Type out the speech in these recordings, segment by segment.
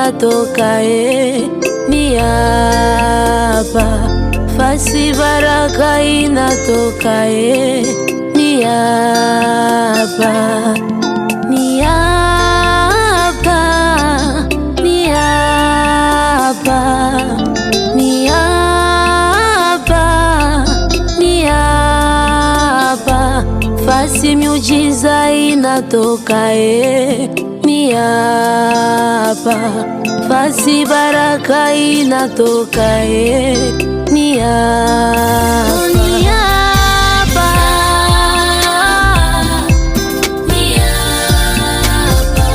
inatoka e, ni hapa. Fasi baraka inatoka e, ni hapa. Ni hapa, ni hapa, ni hapa, ni hapa. Fasi miujiza inatoka e, ni hapa. Fasi baraka inatoka e, ni hapa. Ni hapa. Ni hapa,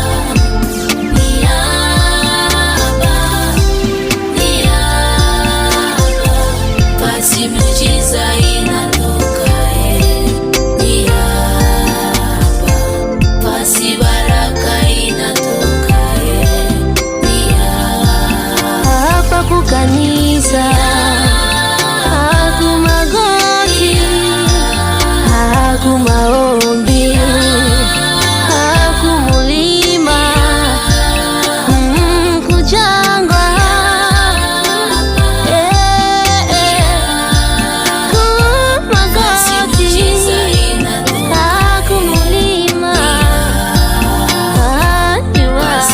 ni hapa, ni hapa. Fasi miujiza inatoka e, ni hapa. Fasi baraka inatoka e, ni hapa. Hapa kukanisa, hakumagoti, hakumaombi, hakumulima, kujangwa, eh, eh, kumagoti, hakumulima, ni wapi?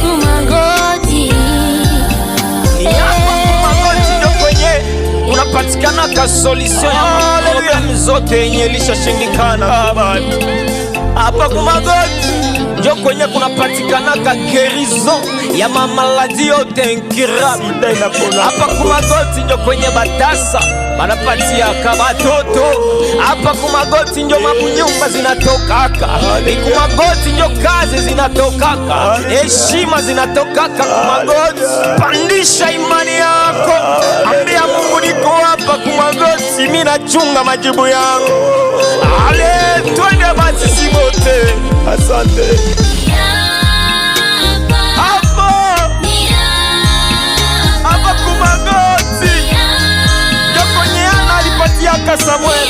Kumagoti. Ni hapa kumagoti ndio kwenye unapatikana ka solution ya maproblème zote yenye ilishashindikana. Hapa kumagoti ndio kwenye kunapatikanaka guérison ya mamaladies yote incurable. Hapa kumagoti ndio kwenye batasa banapatiaka batoto. Hapa kumagoti ndio mabunyumba zinatokaka. Ni kumagoti ndio kazi zinatokaka, heshima zinatokaka kumagoti. Pandisha imani yako, ambia Mungu niko hapa kumagoti, mi nachunga majibu yangu. Ale, twende basi sibote. Asante. Hapo hapa kumagoti ndio kwenye Ana alipatiaka Samuel.